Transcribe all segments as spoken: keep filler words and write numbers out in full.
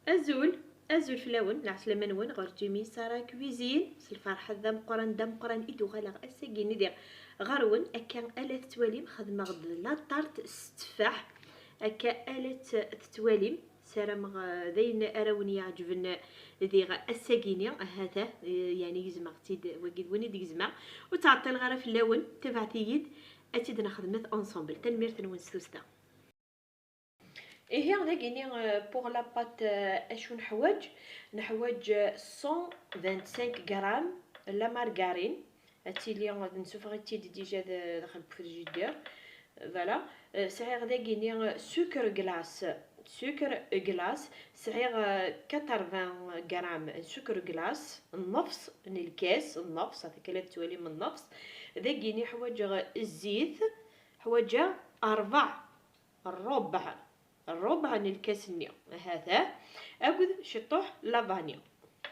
Azul, azul fell-awen, lɛeslama-nwen ɣer Jimmy Sarah Cuisine. S lferḥ d ameqqran, d ameqqran i d-uɣaleɣ ass-agi-nni diɣ ɣer-wen. Akka ala tettwalim, xedmeɣ-d la tarte s tteffaḥ. Akka ala tt-, tettwalim. Sarameɣ, eh, d ayen ara wen-iɛeǧben diɣ ass-agi-nni. Ahat, eh, yeɛni gezmeɣ-tt-id wagi d win i d-gezmeɣ. Ur ttɛeṭṭileɣ ara fell-awen, tebɛet-iyi-d ad tt-id-nexdmet ensemble. Tanemmirt-nwen s tussda. Ihi, dagini, euh, pour la pâte, euh, acu neḥwaǧ? Neḥwaǧ, euh, cent vingt-cinq grammes la margarine. Ad tili, euh, nsuffeɣ-itt-id déjà d-, daxel n frigidaire. Voilà. Euh, sɛiɣ dagini, euh, sucre glace. Sucre glace. Sɛiɣ, euh, quatre-vingts grammes sucre glace. Nnefṣ n lkas, nnefṣ, ata kan la tettwalim nnefṣ. Dagini ḥwaǧeɣ zzit, ḥwaǧeɣ ṛebɛa. Ṛṛebɛ, ṛṛebɛ n lkas-nni, ahat, ah, akked ciṭuḥ la vanille,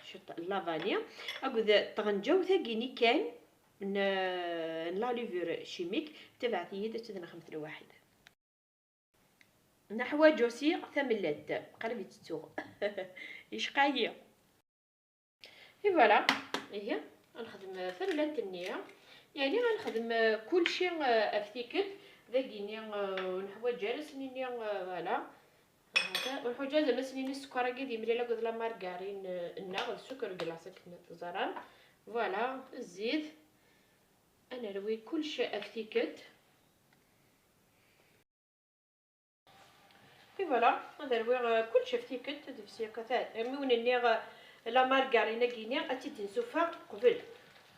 ciṭ-, la vanille, akked tɣenǧawt-agi-ni kan n, n la levure chimique. Tebɛet-iyi-d ad tt-id-nexmet lwaḥid. Neḥwaǧ aussi tamellalt, qrib i tt-ttuɣ, yecqa-yi. Et voilà. Ihi, ad nexdem tamellalt-nni. Yeɛni ad nexdem, euh, kulci, euh, ɣef tikkelt. Dagini, euh, ur neḥwaǧ ara ad s-nini, euh, voilà. Ur neḥwaǧ ara ad s-nini sskeṛ-agi ad yemlal akked la margarine, euh, nneɣ d sucre glace akken teẓram. Voilà, zzit. Ad nerwi kulci ɣef tikkelt. Et voilà, ad rwiɣ, euh, kulci ɣef tikkelt, ad fsiɣ kata. Imi wen-nniɣ, euh, la margarine-agi-ni ad tt-id-nsuffeɣ qbel.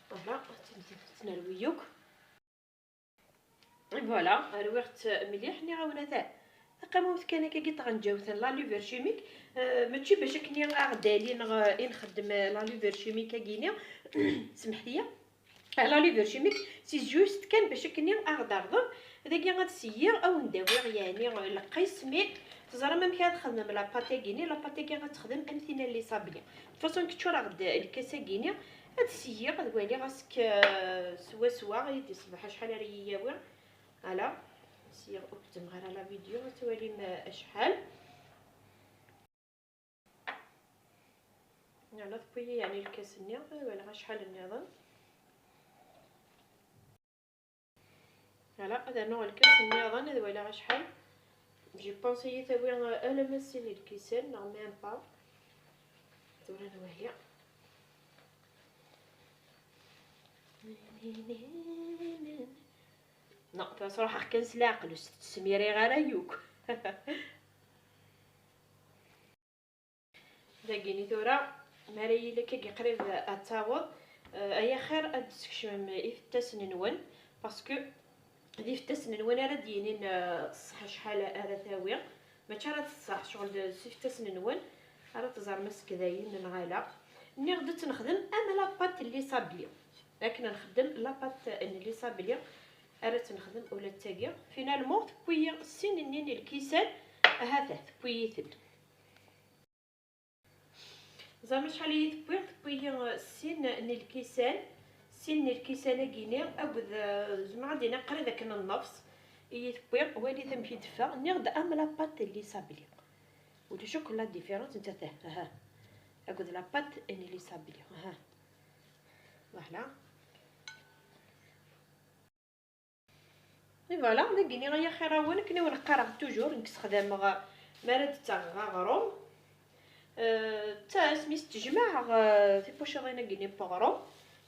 Voilà, ad tt-id-nerwi yakk. Et voilà, rwiɣ-tt mliḥ, nniɣ-awen ata. Taqamut kan akka i tɣenǧawt n la levure chimique, euh, mačči bac akken ad ɣ-d-ali neɣ, euh, i nxeddem, euh, la levure chimique-agi-ni. Semḥet-iyi. La levure chimique, c'est juste kan bac akken ad ɣ-d-terḍel. Dagi ad seyyiɣ, ad wen-d-awiɣ yeɛni lqis, mais teẓram amek ara txedmem la pâte-agi-ni. La pâte-agi ad texdem am tin n les sablés. De toute façon, nekk ččureɣ-d lkas-agi-ni, ad seyyiɣ, ad waliɣ ask, euh, swaswa i d-iṣbeḥ acḥal ara yi-yawi. Ala, seyyiɣ ur k-ddmeɣ ara la vidéo, ad twalim, euh, acḥal. Voilà, tewwi-yi yeɛni lkas-nni, ad waliɣ acḥal nniḍen. Voilà, ad rnuɣ lkas nniḍen, ad waliɣ acḥal. Je pense ad yi-tawi alamma sin ilkisan, neɣ même pas. Tura ad nwali. Non, tura sruḥeɣ kan s leɛqel, ur s-ttsemmireɣ ara yakk. Dagini tura, mi ara yili akka qrib ad taweḍ, eh, ay axir ad d-teskecmem ifettasen-nwen, parce que d ifettasen-nwen ara d-yinin, eh, ṣṣeḥ acḥal ara tawi. Mačči ara d ṣṣeḥ, ccɣel d, s ifettasen-nwen ara teẓrem asekk dayen neɣ ala. Nniɣ-d ad tt-nexdem am la pâte n les sablés. Akken nxeddem la pâte n les sablés ara tt-nexdem ula d tagi. Finalement, tewwi-yi sin-nni n lkisan, ahat tewwi-yi-ten. Ẓer acḥal i yi-tewwi, tewwi-yi sin n lkisan, sin n lkisan-agi-ni, akked, eh, zemreɣ ad d-iniɣ qrib akken nnefṣ i yi-tewwi. Walit amek i d-teffeɣ, nniɣ-d am la pâte n les sablés. Ulac akk la différence, nettat, aha, akked la pâte n les sablés, aha. Voilà. Et voilà, dagini ay axir-awen, akken i wen-qqareɣ toujours, nekk sexdameɣ mi ara d-ttaɣeɣ aɣrum. Euh, d ta-, asmi s-ttejmaɛeɣ, euh, tipuciḍin-agi-ni n uɣrum,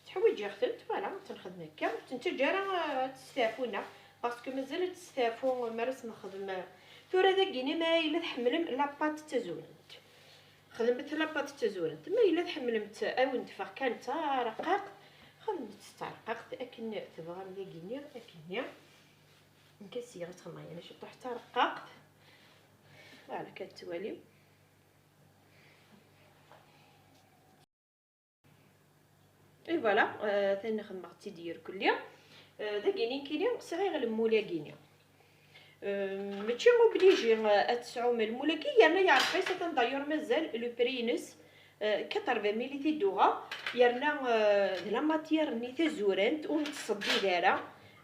tteḥwiǧiɣ-tent, voilà, ad tt-nexdem akka. Ur tt-nettaǧǧa ara, euh, ad testeɛfu-nneɣ, parce que mazal ad testeɛfu mi ara s-nexdem. Tura dagini ma yella tḥemmlem la pâte d tazurant. Xedmet la pâte d tazurant. Ma yella tḥemmlemt ad wen-d-teffeɣ kan d tarqaqt, xedmet d tarqaqt akken tebɣam dagini, akkenni. Nekk ad seyyiɣ ad txemmeɣ, yeɛni ciṭuḥ d tarqaqt. Voilà, kan tettwalim. Et voilà, euh, atan xedmeɣ-tt-id irkelli. Euh, dagini nekkini sɛiɣ lmul-agini. Euh, mačči obligé, euh, ad tesɛum lmul-agi, yerna yeɛreq-it, atan d'ailleurs mazal le prix-ines, euh, quatre-vingt mille i t-id-uɣeɣ, yerna, euh, d la matière-nni tazurant, ur nettṣeddid ara,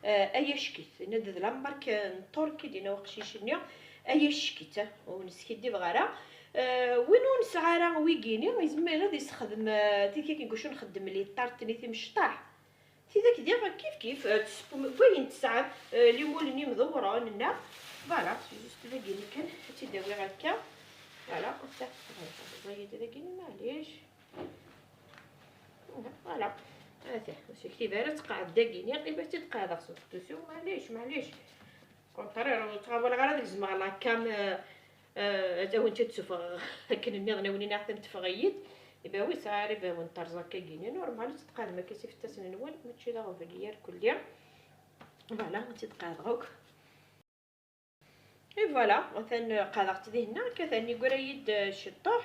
euh, ay acek-it. Yenna-d d la marque n Turk i d-yenna uqcic-nni, ay acek-it, ur neskiddibeɣ ara. Euh, win ur nesɛi ara wigini, yezmer ad yessexdem, euh, tigi akken kucu nxeddem les tartes-nni timecṭaḥ. Tidak diɣ kif kif, euh, tesqum-, wayen tesɛam, euh, les moules-nni imdewren, neɣ, voilà, c'est juste dagini kan, ad tt-id-awiɣ akka. Voilà, ata, voilà, dagini, maɛlic. Voilà. Ata, ur s-iktib ara, tqeɛɛed dagini, iba tt-id-qeɛdeɣ s uxetusi, maɛlic, maɛlic. Contraire, ur ttɣawaleɣ ara ad gezmeɣ la cam, euh, euh, ad awen-tt-id-sufɣeɣ akken nniḍen, a wen-iniɣ teffeɣ-iyi-d. Iba wi sɛiɣ ara ibawen terẓa akka gini, normal, ur tt-tqeɛɛdem akka s ifassen-nwen, mačči d aɣbel irkelli. Voilà, ur tt-id-qeɛɛdeɣ akk. Et voilà, atan qeɛɛdeɣ-tt dihinna, akka atan yeggra-yi-d, euh, ciṭṭuḥ.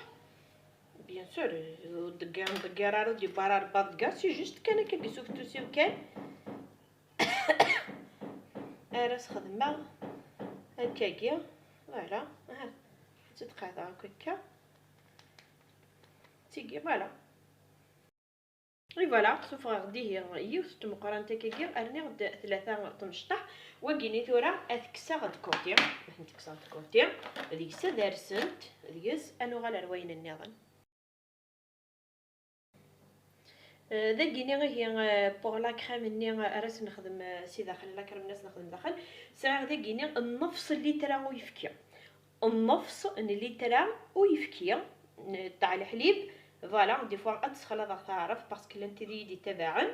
Bien sûr, ur ḍeggireɣ, ur ḍeggireɣ ara, ur d-yewwi ara rebbaḍ gar, c'est juste kan akka s uxetusi-w kan. Ara sxedmeɣ akkagi, voilà, aha, tt-id-qeɛɛdeɣ akk akka, tigi, voilà. Et voilà, sufɣeɣ-d ihi yiwet n tmeqqrant akkagi, rniɣ-d tlata timecṭaḥ, wagini tura ad t-kkseɣ de côté, ad tent-kkseɣ de côté, deg-s ad rsent, deg-s ad nuɣal ar wayen nniḍen. Euh, dagini ihi, euh, pour la crème-nni, euh, ara s-nexdem, euh, si daxel, la crème-nni ara s-nexdem daxel, sɛiɣ dagini nnefṣ n litra n uyefki. Nnefṣ n litra n uyefki, n-, taaɛ leḥlib, voilà, des fois ad t-ssexlaḍeɣ taɛrabt, parce que llant tid i yi-d-yettabaɛen,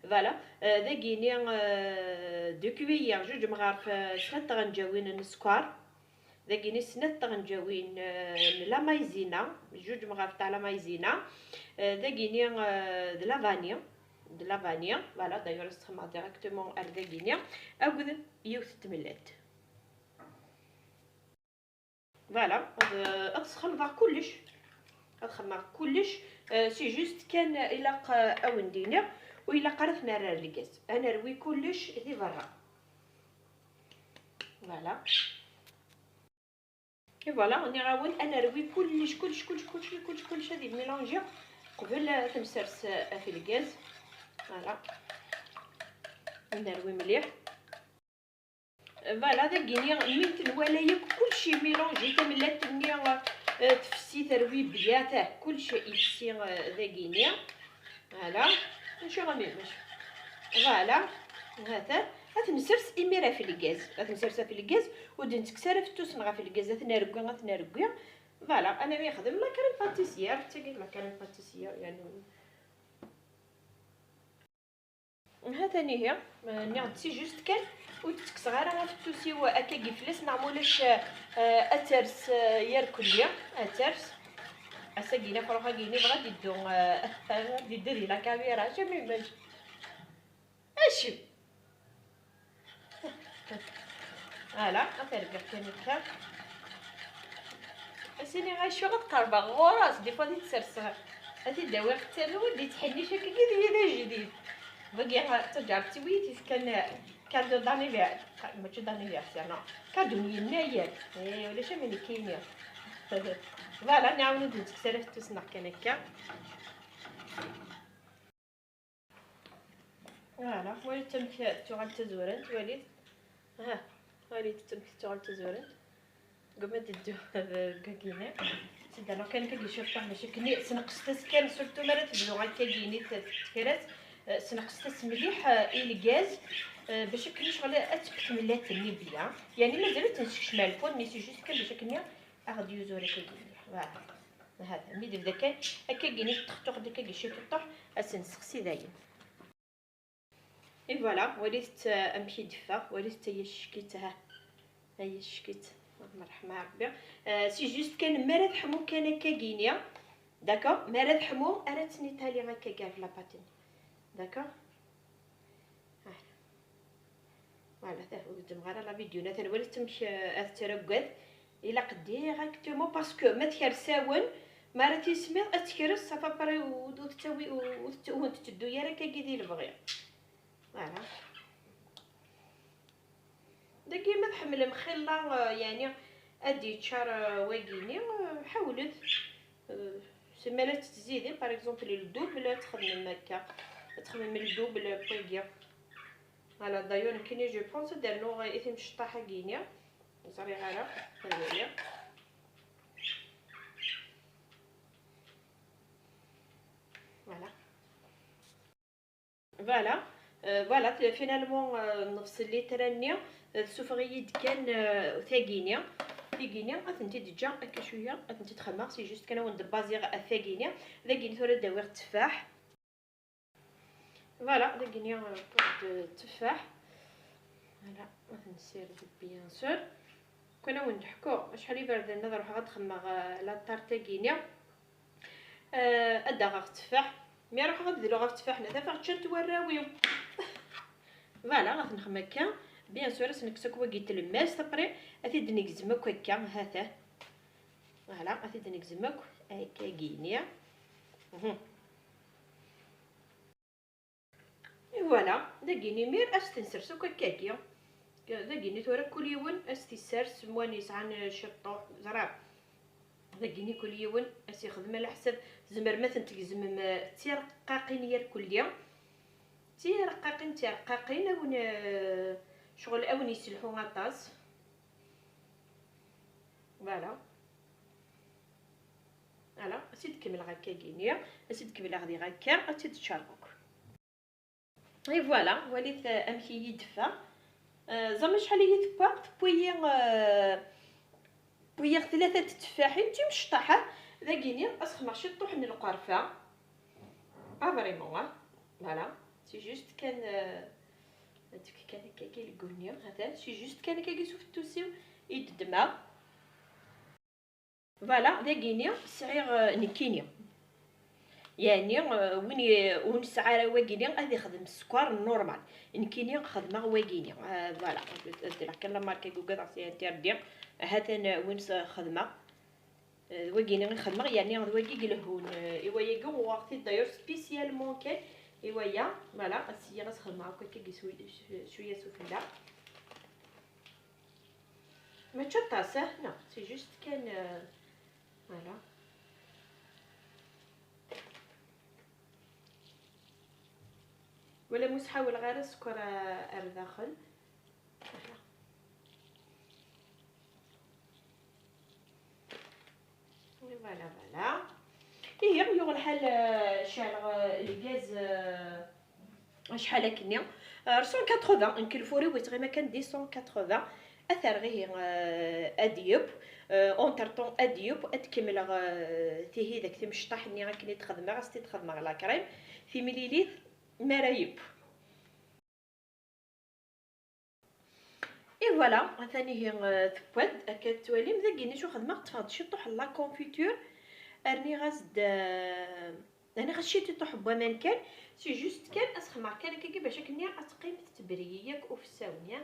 voilà, euh, dagini, euh, deux cuillères, juj mɣaref, euh, snat tɣenǧawin n sskeṛ, dagini snat tɣenǧawin, euh, n la maïzena, juj mɣaref taaɛ la maïzena, euh, dagini, euh, d la vanille, d la vanille, voilà, d'ailleurs ad t-sxedmeɣ directement ar dagini, akked yiwet n tmellalt. Voilà, ad, ad sxelḍeɣ kullec, ad xedmeɣ kullec, euh, c'est juste kan ilaq, euh, ad wen-d-iniɣ, ur ilaq ara ad t-nerr ar lgaz, ad nerwi kullec di berra. Voilà. Et voilà, nniɣ-awen ad nerwi kullec, kullec, kullec, kullec, kullec, kullec ad yemmilanji qbel ad t-nsers, euh, ɣef lgaz. Voilà. Ad nerwi mliḥ. Voilà, dagini mi t-nwala yakk kullec yemmilanji, tamellalt-nni, euh, tfessi, terwi bya, tah, kullec ifessi, euh, dagini. Voilà. Acu ɣa-, mi-, acu? Voilà. Hatan. Ad t-nsers imir ɣef lgaz. Ad t-nsers ɣef lgaz, ur d-nettekkes ara fettusen ɣef lgaz. Ad t-nergwi, ad t-nergwi. Voilà, anami yexdem la crème pâtissière, d tagi la crème pâtissière, yani. Hatan ihi, euh, nniɣ-d c'est juste kan, ur d-ttekkseɣ ara afettus-iw akkagi fell-as, neɣ ma ulac, euh, ad ters, euh, irkelli, ad ters. Ass-agi, afrux-agi, yebɣa ad yeddu, euh, ad yeddu di la caméra, acu mi imac? Acu? Voilà, ad t-rggiɣ kan akka. Asini acu ad qerbeɣ ɣur-s, des fois di tserseɣ. Ad t-id-awiɣ ttarun, d-yettḥennic akka i d ajdid. Dagi, taǧaret-iw i yi-t-ifkan cadeau d'anniver-, mačči d'anniversaire, non. Cadeau n yennayer. Eh, ulac am nekkini. Voilà, nɛawen ur d-nettekkes ara fettus-nneɣ kan akka. Voilà, walit amek tuɣal d tazurant, walit. Ha, walit amek tuɣal d tazurant. Gma d-iddu deg agini. Sidana kan akka yeccuṭṭeɣ bac akken sneqset-as kan, surtout mi ara tebdu akka gini tekras, eh, sneqset-as mliḥ, eh, i lgaz, eh, bac akken ccɣel ad tefk tmellalt-nni bya. Yani mazal ur tt-nessekcem ar lfur, mais c'est juste kan bac akken ad ɣ-d-yuzur akka gini. Voilà. Hada, mi d-yebda kan, akka gini teṭṭuḥ-d akka ciṭuṭuḥ, ad tt-nessexsi dayen. Et voilà, walit, euh, amek i d-teffeɣ, walit ay ackit, ha, ay ackit, merḥem a Rebbi. Euh, c'est juste kan, mi ara teḥmu kan akka gini, d'accord? Mi ara teḥmu, ara tt-nitali akka gar la pâte-nni, d'accord? Ah. Voilà, ta-, ur gezzmeɣ ara la vidéo, natan walit amek, euh, ad tettaraggad. Ilaq directement, parce que ma tkersawen, mi ara tismiḍ ad tekres, ça fait après ur, ur tettawi, ur, ur tett-, ur tetteddu ara akkagi di lebɣi. Voilà. Dagi ma tḥemmlem xilla, euh, yani ad d-yeččar, euh, wagini, euh, ḥawlet. Euh, simmal ad tettzidim, par exemple, le double ad txedmem akka. Ad txedmem le double n wagi. Voilà, d'ailleurs, nekkini, je pense, ad d-rnuɣ i timecṭaḥ-agi-ni. Ur ẓriɣ ara, ad waliɣ. Voilà. Euh, voilà, finalement, euh, nefṣel littra-nni, euh, tessufeɣ-iyi-d kan, euh, tagini. Tigini, ad tent-id-ǧǧeɣ akka cwiya, ad tent-id-xemmeɣ, c'est juste kan ad wen-d-baziɣ ɣef tagini. Dagini tura ad d-awiɣ tteffaḥ. Voilà, dagini, euh, pour de tteffaḥ. Voilà, ad t-nessired bien sûr. Kan ad wen-d-ḥkuɣ acḥal iberdan ad ruḥeɣ ad xemmeɣ, euh, la tarte-agini. Euh, ad d-aɣeɣ tteffaḥ. Mi ruḥeɣ ad dluɣ ɣef tteffaḥ-nni, ad afeɣ ččant warraw-iw. Voilà, ad t-nexdem akka. Bien sûr, ad s-nekkes akk wagi n tlemmast, après, ad t-id-negzem akk akka, ha-t-a. Voilà, ad t-id-negzem akk, akka-gini. Mhm. Et voilà, dagini imir ad s-t-nsers akk akkagi. Dagini tura kul yiwen ad s-t-issers, m wayen yesɛan ciṭṭuḥ, ẓriɣ. Dagini kul yiwen ad s-ixdem ala ḥsab. Tzemrem ad tent-tgezmem, eh, d tirqaqin irkelli. D tirqaqin, d tirqaqin, a wen, eh, ccɣel a wen-yesselḥu aṭas. Voilà. Voilà, ad tt-id-kemmleɣ akkagini, ad tt-id-kemmleɣ diɣ akka, ad tt-id-ččareɣ akk. Et voilà, walit, euh, amek i yi-d-teffeɣ. Euh, ẓer acḥal i yi-tewwa, tewwi-yi, euh, tewwi-yi tlata n tetteffaḥin d timecṭaḥ. Dagini, ad s-xedmeɣ ciṭṭuḥ n lqerfa. Ah, vraiment, hein. Voilà, c'est juste kan, euh, ad tefk kan akkagi legguni, atan, c'est juste kan akkagi s ufettus-iw i d-ddmeɣ. Voilà, dagini sɛiɣ, euh, nekkini. Yeɛni, euh, win i, ur nesɛi ara wagini ad ixdem sskeṛ normal. Nekkini xedmeɣ wagini. Euh, voilà, ad d-rreɣ kan la marque-agi ugadeɣ c'est interdit. Ha-t-an, euh, win s-, xedmeɣ. Euh, d wagini i xedmeɣ, yeɛni d wagi i ilehhun, euh, i wayagi uɣeɣ-t-id d'ailleurs spécialement kan i waya. Voilà, ad s-iyyaɣ ad s-xedmeɣ akk akka cwi-, cwiya sufella. Mačči aṭas, ah, non, c'est juste kan, euh, voilà. Wala mu sḥawleɣ ara sskeṛ, euh, ar daxel. Voilà. Voilà, voilà. Ihi, yuɣ lḥal, euh, ceɛleɣ, euh, lgaz, euh, acḥal akkenni? Euh, cent quatre-vingts, nekk lfur-iw yettɣima kan di cent quatre-vingts. Ad t-rreɣ ihi, euh, ad yeww. Euh, entre temps, ad yeww, ad kemmleɣ, euh, tihidak timecṭaḥ-nni akken i d-xedmeɣ, ad s-t-id-xedmeɣ la crème. Timlilit, mi ara yeww. Et voilà, atan ihi, euh, tewwa-d, akka tettwalim, dagini acu xedmeɣ, ṭṭfeɣ-d ciṭuḥ n la confiture, rniɣ-as-d, euh, rniɣ-as ciṭuḥ n waman kan, c'est juste kan, ad s-xedmeɣ kan akkagi bac akken ad teqqim tettebri yakk ufessawen, ya.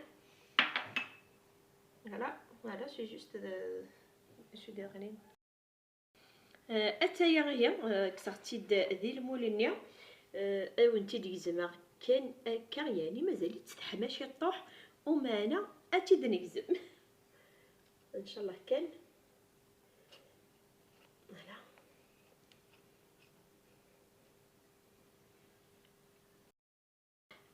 Voilà, voilà, c'est juste, euh, acu d-iɣlin. Euh, ataya ihi, euh, kkseɣ-tt-id di lmul-nni, euh, ad wen-tt-id-gezmeɣ kan akka, yeɛni mazal-itt teḥma ciṭuḥ, umeɛna ad tt-id-negzem. Ncallah kan. Voilà.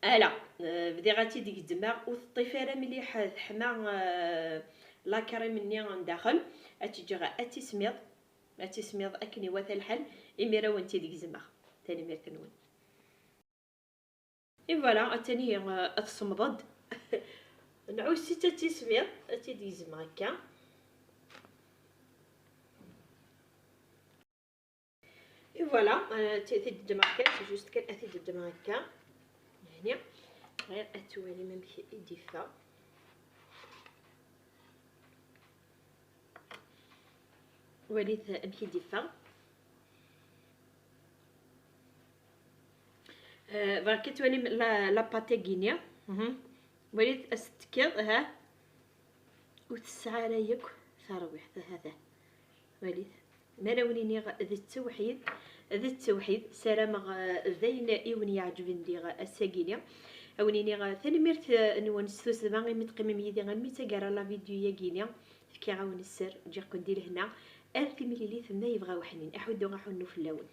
Ala, euh, bdiɣ ad tt-id-gezzmeɣ, ur teṭṭif ara mliḥ, teḥma, euh, la crème-nni n daxel, ad tt-ǧǧeɣ ad tismiḍ, ad tismiḍ akken iwata lḥal, imir ad wen-tt-id-gezmeɣ. Tanemmirt-nwen. Et voilà, atan ihi, euh, ad tsemmeḍ-d. Nɛuss-itt ad tismiḍ, ad tt-id-gezmeɣ akka. Et voilà, euh, ti-, ti-, ddmeɣ kan, c'est juste kan, ad t-id-ddmeɣ akka. Yeɛni, bɣiɣ ad twalim amek i d-iffeɣ. Walit amek i d-iffeɣ. Euh, bɣiɣ kan twalim la, la pâte-agi-nni. Mhm. Walit as-tekkiḍ, ha. Ur tesɛi ara yakk tarwiḥt, ha-t-a. Walit. Mi ara wen-iniɣ d ttewḥid, d ttewḥid, ssarameɣ, eh, d ayen i wen-iɛeǧben diɣ ass-agi-ni. A wen-iniɣ, eh, tanemmirt, eh, nwen s tussda imi teqqimem yid-i almi d taggara la vidéo-agi-ni. Fkiɣ-awen sser, ǧǧiɣ-ken di lehna. Ar timlilit ma yebɣa uḥnin, aḥuddu aḥunnu fell-awen.